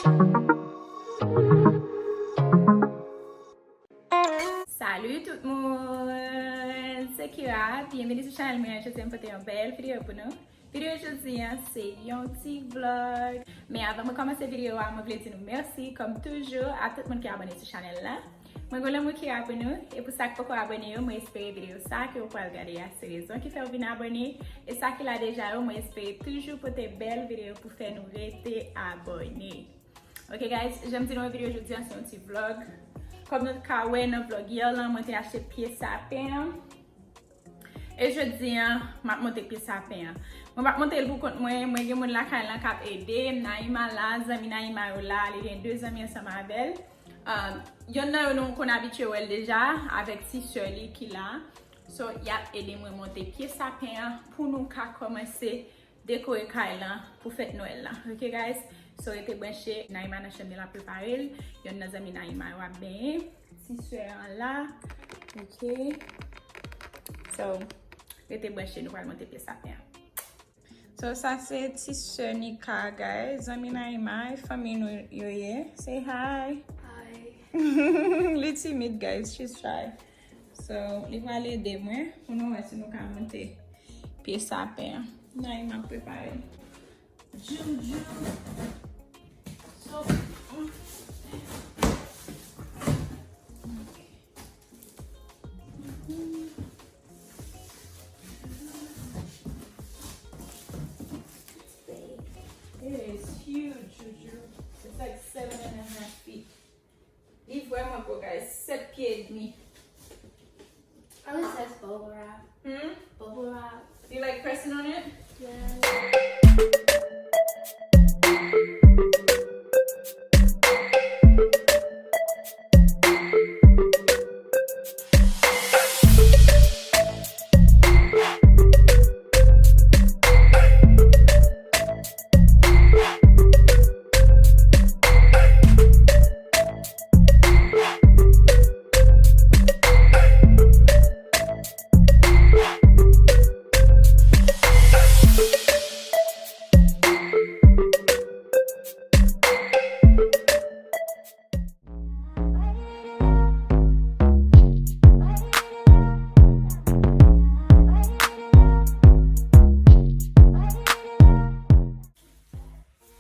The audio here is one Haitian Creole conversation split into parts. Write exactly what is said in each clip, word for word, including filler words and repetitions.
Salut tout moun! Se Kira, byenveni sou chanèl mwen. Jodi a m pote yon bèl videyo pou nou. Videyo jodi a se yon ti vlog. Men avan mwen kòmanse videyo a, mwen vle di nou mèsi, kòm toujou, a tout moun ki abòne sou chanèl la. Mwen gen lanmou Kira pou nou, e pou sa k poko abòne yo, mwen espere videyo sa ke w pral gade a se rezon ki fè w vin abòne, e sa ki la deja yo, mwen espere toujou pote bèl videyo pou fè nou rete abòne. Ok guys, jan m di nou, videyo jodi a se yon ti vlog. Kòm nou ka wè nan vlog yè lan, mwen te achte pye sapen an. E jodi a, m ap monte pye sapen an. Mwen p ap monte l pou kont mwen, mwen gen moun lakay lan k ap ede m. Naima la, zanmi Naima yo la, li gen de zanmi ansanm avè l. Um, yonn nan yo nou konn abitye wè l deja, avèk ti sè li ki la. So, y ap ede mwen monte pye sapen an pou nou ka kòmanse dekore kay lan pou fèt Nwèl lan. Ok guys? So rete branche, Naima nan chanm li, l ap prepare l. Yonn nan zanmi Naima yo ap benyen. Ti sè an la. Ok. So rete branche, nou pral monte pye sapen an. So sa se ti sè Nika, guys. Zanmi Naima, e fanmi nou yo ye. Say hi. Hi. Li timid, guys. She's shy. So, li pral ede mwen pou nou wè si nou ka monte pye sapen an. Naima ap prepare. Joujou. So, mm. It is huge, Joujou. It's like seven and a half feet. Li vrèman gwo, guys. Sèt pye edmi. I wish that's bubble wrap. Hmm? Bubble wrap. You like pressing on it? Yeah.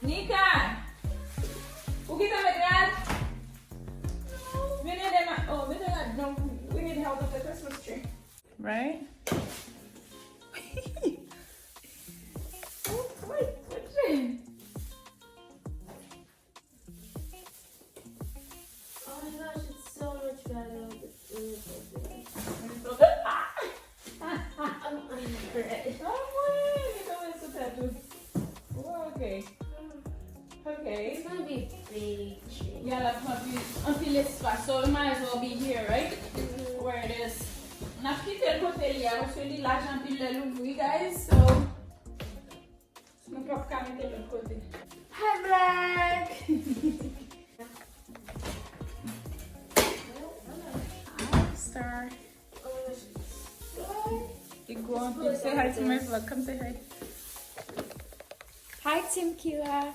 Nika! Ou gentan met rad? Vin ede ma, oh, mete rad non, we need help with the Christmas tree. Right? What, what, what tree? Oh my gosh, it's so much better with the food like this. It's so good. Ah! I'm, I'm ready. Ah ouais, li kanmenm sou tèt ou. Oh, ok. Ok. It's gonna be a big tree. Yeah, l ap pran anpil, anpil espas. So, it might as well be here, right? Mm-hmm. Where it is. N ap kite l kote li a, paske li laj anpil lè l ouvri, guys. So, nou p ap ka mete l lòt kote. Hi, vlog! Hi, star. It go on. Say hi to my vlog. Come say hi. Hi, Team Kira.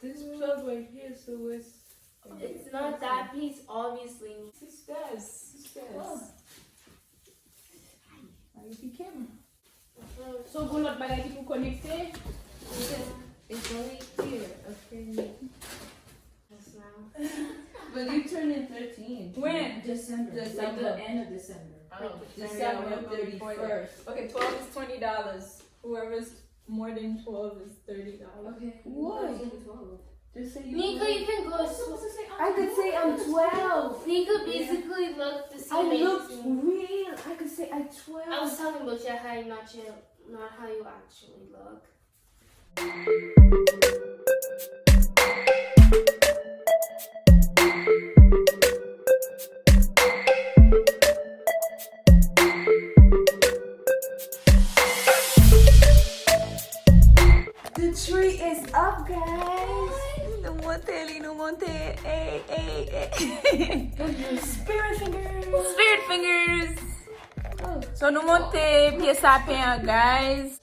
This plug right here, so it's It's not that piece, obviously. Sisters, sisters. Ay, pikem. So, gon lòt bagay ki pou konekte? It's only here, okay. But you turning thirteen. When? December. December. Like the end of December. Oh. December thirty-first. Okay, twelve is twenty dollars. Whoever's more than twelve is thirty dollars. Okay. What? Just say you Nika, you can go. I could say I'm twelve. Nika basically looked the same age as me. I looked real. I could say I'm twelve. I was talking about your height, not your, not how you actually look. The tree is up, guys. Nou monte li, nou monte. Ey, ey, ey. Spirit fingers. Spirit fingers. So, nou monte pye sapen an, guys.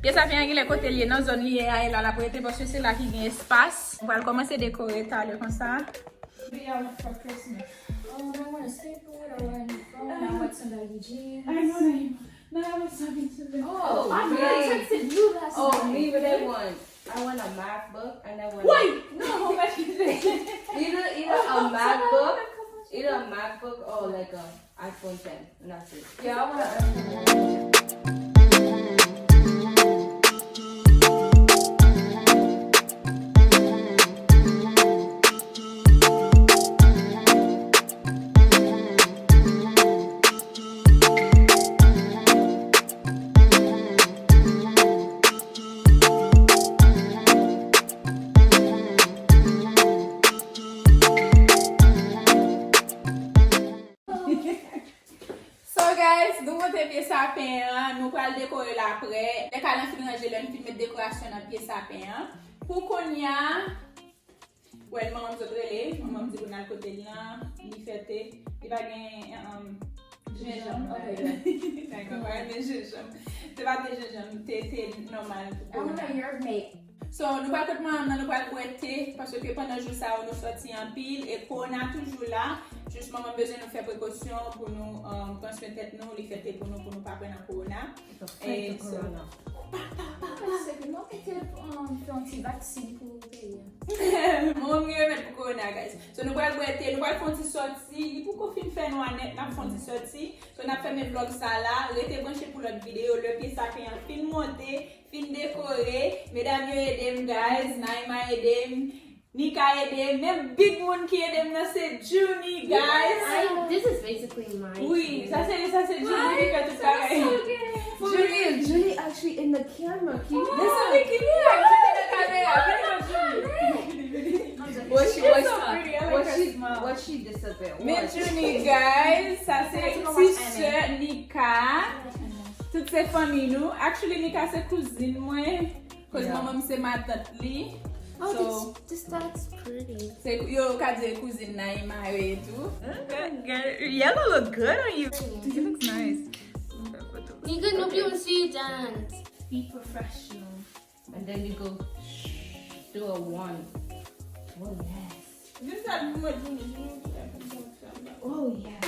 Pye sapen an genlè kote l ye, nan zòn li ye a, e la l ap rete, paske se la ki gen espas. Nou pral kòmanse dekore talè konsa. Baby, I want for Christmas. Oh, I want a skateboard, I want a new phone, I want some baggy jeans. I know that you, no, I want something to do. Oh, I texted you last night. Oh, me with that one. I want a math book and I want. Wait! No, how much is it? Either, either a math book, either a math book or like a iPhone ten, and that's it. Yeah, I want So guys, nou monte pye sapen an, nou pral dekore l apre. Lè kay lan fin ranje, lè n fin met dekorasyon nan pye sapen an. Pou kounye a, well, manman m sot rele, manman m di pou n al kote l lan, li fè te, li pa gen, um, jenjanm. Ok. Dakò, pa gen jenjanm. Se pa te jenjanm, te, te nòmal pou kounye a. So, nou pral kot manman m nan, nou pral bwè te, paske pandan jou sa yo, nou sòti anpil, e kowona toujou la. Jis manman m bezwen nou fè prekosyon pou nou, um, pran swen tèt nou, li fè te pou nou, pou nou pa pran nan kowona. E, so, pa, pa, pa, pa. Se ke nou mete, um, fè yon ti vaksin pou peyi a. Manman m gen remèd pou kowona, guys. So, nou pral bwè te, nou pral fè yon ti sòti, li poko fin fè nwa nèt, n ap fè yon ti sòti. So, n ap fèmen vlog sa la, rete branche pou lòt videyo, lè pye sapen an fin monte, fin dekore, medam yo ede m, guys, Naima ede m, Nika ede m, menm big moun ki ede m nan se Junie, guys. I, this is basically my Wi, sa se, sa se Junie ki fè tout bagay. Junie, Junie actually in the camera. Can you This is Nika. Junie nan kamera. Vini nan Junie. What she, what, what she, what she disappear? Men Junie, guys, sa se ti sè Nika. Tout se fanmi nou. Actually, Nika se kouzin mwen. Koz manman m se matant li. Oh, so, this, this, that's pretty. Se, yo ka di kouzin Naima yo e tou. Okay, good. Yellow look good on you. It looks nice. Nika, nou pye yon ti dance. Be professional. And then you go do a one. Oh, yes. Vin fè l pou mwen, Junie, Junie, vin fè l pou mwen. Oh, yeah.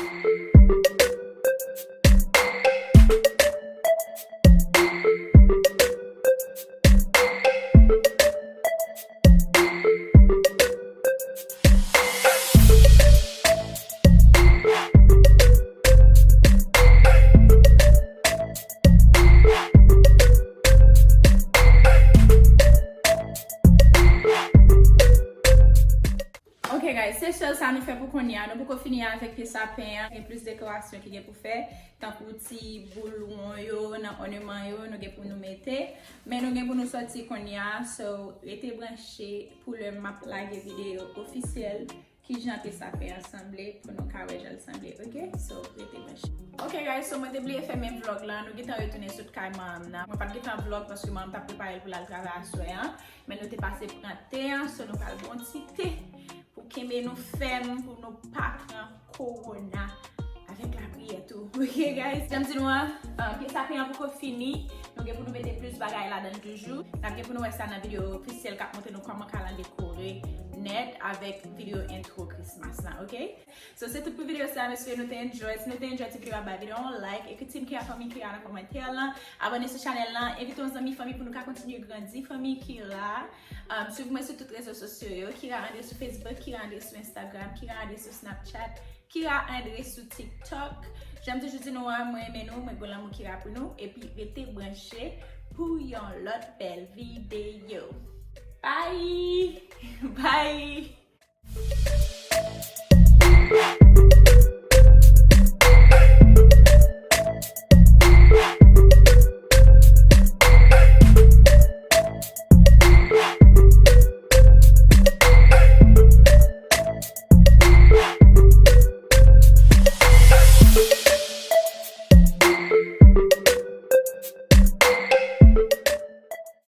Ok, guys, se sèl sa nou fè pou kounye a. Nou poko fini avèk pye sapen an. Gen plis dekorasyon ki gen pou fè, tankou ti boul won yo, nan òneman yo, nou gen pou nou mete. Men nou gen pou nou sòti kounye a. So, rete branche pou lè m ap lage videyo ofisyèl. Kijan pye sapen an sanble, pou nou ka wè jan l sanble, ok? So, rete branche. Ok, guys, so mwen te bliye fèmen vlog la. Nou gentan retounen sot kay manman m nan. Mwen pa t gentan vlog paske manman m t ap prepare l pou l al travay aswè an. Men nou te pase pran te an, so nou pral bwè yon ti te pou kenbe nou fèm, pou nou pa pran kowona Avèk lapriyè tou. Ok, guys? Jan m di nou an, um, pye sapyen an poko fini. Nou gen pou nou mete plis bagay ladan l toujou. N ap gen pou nou wè sa nan videyo Christelle k ap montre nou kòman kalan dekore nèt avèk videyo intro Christmas lan, ok? So, se tout pou videyo sa, mesye, nou te enjoy. Si nou te enjoy, ti videyo a, bay videyo a yon like. Ekri Team Kira, Fanmi Kira nan kòmantè lan. Abòne sou chanèl lan. Envite yon zanmi fanmi pou nou ka kontinye grandi. Fanmi Kira. Um, swiv mwen sou tout rezo sosyo yo. Kira Andre sou Facebook, Kira Andre sou Instagram, Kira Andre sou Snapchat, Kira Andre sou TikTok. Jan m toujou di nou an, mwen renmen nou, mwen gen lanmou Kira pou nou. Epi rete branche pou yon lòt bèl videyo. Bye! Bye!